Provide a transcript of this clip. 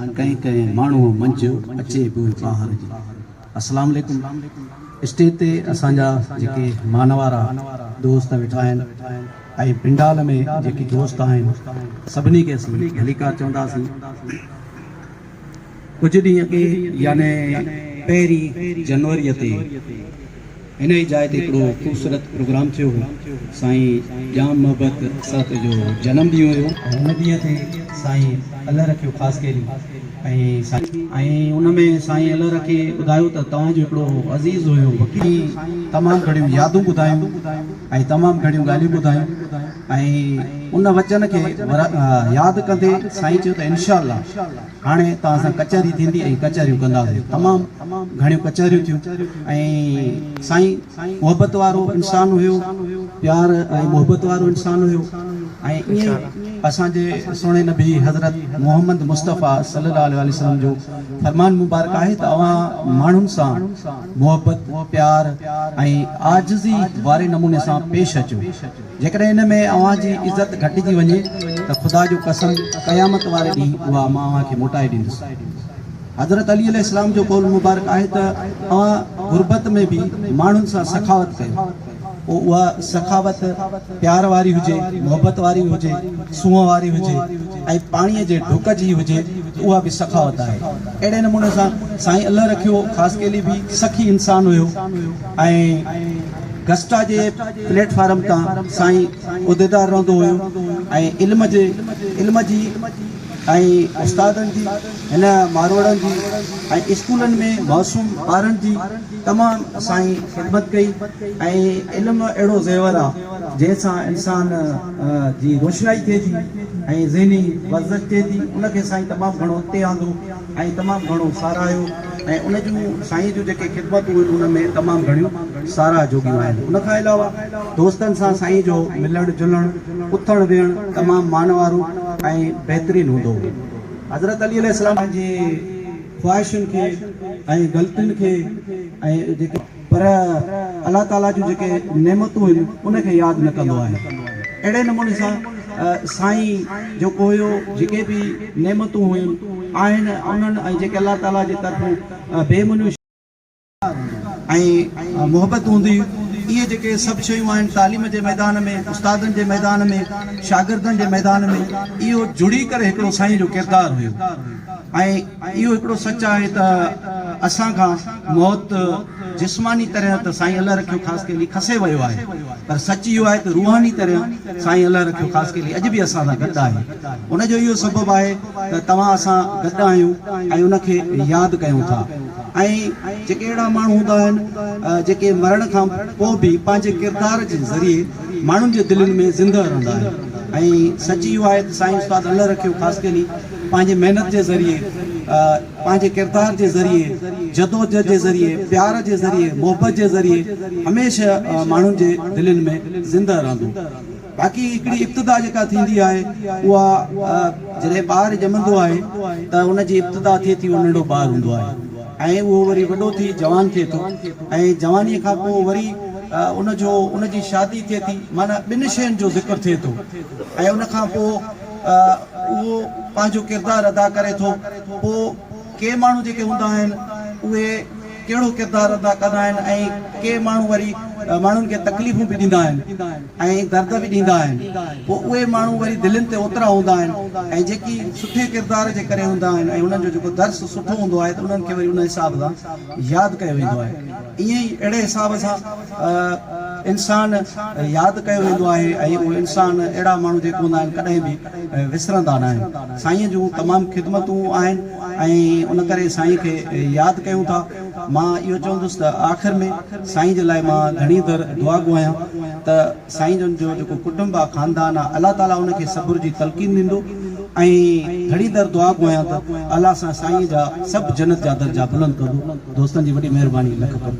ڪنهن ڪنهن ماڻهوء منجهه اچي بوء ٻاهر جي. السلام عليڪم اسٽيج تي اسان جا جيڪي مانوارا دوست ويٺا آهن ۽ پنڊال ۾ جيڪي دوست آهن سڀني کي اسين ڀليڪار چونداسين. ڪجهه ڏينهن اڳي يعني پهرين جنوريء تي هن ئي جاء تي هڪڙو خوبصورت پروگرام ٿيو هو. سائين ڄام محبت سهتي جو جنم ڏينهن هيو. ۽ ان ڏينهن تي سائين الهه رکيو خاصخيلي ۽ سائين. ۽ ان ۾ سائين الهه رکي ٻڌايو ته توهان جو هڪڙو عزيز هيو وڪيل. تمام گهڻيون يادون ٻڌايون ۽ تمام گهڻيون ڳالهيون ٻڌايون ۽ ان وچن کي ياد ڪندي سائين چيو ته انشاء الله. هاڻي توهان سان ڪچهري ٿيندي ۽ ڪچهريون ڪنداسين. تمام گهڻيون ڪچهريون ٿيون ۽ سائين محبت وارو انسان هيو، پيار ۽ محبت وارو انسان هيو ۽ ائين ئي اسان جي سهڻي نبي حضرت محمد مصطفيٰ صلي الله عليه وسلم جو فرمان مبارڪ آهي ته اوهان ماڻهن سان محبت، پيار ۽ عاجزي واري نموني سان پيش اچو. جيڪڏهن ان ۾ اوهان جي عزت گهٽجي وڃي ته خدا جو قسم قيامت واري ڏينهن اها مان اوهان کي موٽائي ڏيندس. حضرت علي عليه السلام جو قول مبارڪ آهي ته اوهان غربت ۾ به ماڻهن سان سخاوت ڪيو، پوء اها سخاوت پيار واري هجي، محبت واري هجي، سونهن واري هجي ۽ پاڻيء جي ڍڪ جي هجي ته اها به سخاوت آهي. اهڙي نموني سان سائين الله رکيو خاصخيلي به سخي انسان هيو ۽. گسٽا جي پليٽ فارم تان سائين عهديدار رهندو هيو ۽ علم جي علم جي ۽ استادن جي هن ماروئڙن جي ۽ اسڪولن ۾ معصوم ٻارن جي تمام سائين خدمت ڪئي ۽ علم اهڙو زيور آ جنهن سان انسان جي روشنائي ٿئي ٿي ۽ ذهني ورزش ٿئي ٿي ان کي سائين تمام گهڻو اڳتي آندو ۽ تمام گهڻو ساراهيو ۽ ان جون سائين جون جيڪي خدمتون آهن ان ۾ تمام گهڻيون ساراهه جوڳيون آهن. ان کان علاوه دوستن سان سائين جو ملڻ جلڻ، اٿڻ ويهڻ تمام مانوارو ۽ بهترين هوندو هو. حضرت علي عليه السلام پنهنجي خواهشن کي ۽ غلطين کي ۽ جيڪي. پر الله تعاليٰ جون جيڪي نعمتون آهن ان کي ياد نه ڪندو آهي. اهڙي نموني سان سائين جيڪو هيو جيڪي به نعمتون هيون آهن انهن ۽ جيڪي الله تعاليٰ جي طرفون بي منيون ۽ محبت هوندي هئي اهي جيڪي سڀ شيون آهن تعليم جي ميدان ۾ استادن جي ميدان ۾ شاگردن جي ميدان ۾ اهو جڙي ڪري هڪڙو سائين جو ڪردار هيو ۽ اهو هڪڙو سچ آهي ته اسان کان موت جسماني طرح ته سائين الله رکيو خاصخيلي کسي ويو آهي پر سچ اهو آهي ته روحاني طرح سائين الله رکيو خاصخيلي اڄ به اسان سان گڏ آهي. ان جو اهو سبب آهي ته توهان اسان گڏ آهيون ۽ ان کي ياد ڪيون ٿا ۽ جيڪي اهڙا ماڻهو هوندا آهن جيڪي مرڻ کان پوء به پنهنجي ڪردار جي ذريعي ماڻهن جي دلين ۾ زندهه رهندا آهن ۽ سچ اهو آهي ته سائين استاد الله رکيو خاصخيلي پنهنجي محنت جي ذريعي، پنهنجي ڪردار جي ذريعي، جدوجھد جي ذريعي، پيار جي ذريعي، محبت جي ذريعي هميشه ماڻهن جي دلين ۾ زنده رهندو. باقي هڪڙي ابتدا جيڪا ٿيندي آهي اها جڏهن ٻار ڄمندو آهي ته ان جي ابتدا ٿئي ٿي اهو ننڍو ٻار هوندو آهي ۽ اهو وري وڏو ٿي جوان ٿئي ٿو ۽ جواني کان پوء وري ان جو ان جي شادي ٿئي ٿي معنيٰ ٻن شين جو ذڪر ٿئي ٿو ۽ ان کان پوء اهو پنهنجو ڪردار ادا ڪري ٿو پوء ڪي ماڻهو جيڪي هوندا آهن اهي ڪهڙو ڪردار ادا ڪندا آهن ۽ ڪي ماڻهو وري ماڻهن کي تڪليفون به ڏيندا آهن ۽ درد به ڏيندا آهن پوء اهي ماڻهو وري دلين تي اوترا هوندا آهن ۽ جيڪي سٺي ڪردار جي ڪري هوندا آهن ۽ انهن جو جيڪو درس سٺو هوندو آهي ته انهن کي وري ان حساب سان ياد ڪيو ويندو آهي ائين ئي اهڙي حساب سان انسان ياد ڪيو ويندو آهي ۽ اهي انسان اهڙا ماڻهو جيڪي هوندا آهن ڪڏهن به وسرندا نه آهن. سائينء جون تمام خدمتون آهن ۽ ان ڪري سائين کي ياد ڪيون ٿا. مان اهو چوندس ته آخر ۾ سائين جي لاء مان ڌڻي در دعا گو آهيان ته سائين جن جو جيڪو ڪٽنب آهي خاندان آهي الله تعالي ان کي صبر جي تلقين ڏيندو ۽ ڌڻي در دعا گو آهيان ته الله سان سائين جا سڀ جنت جا درجا بلند ڪندو. دوستن جي وڏي مهرباني لک قرب.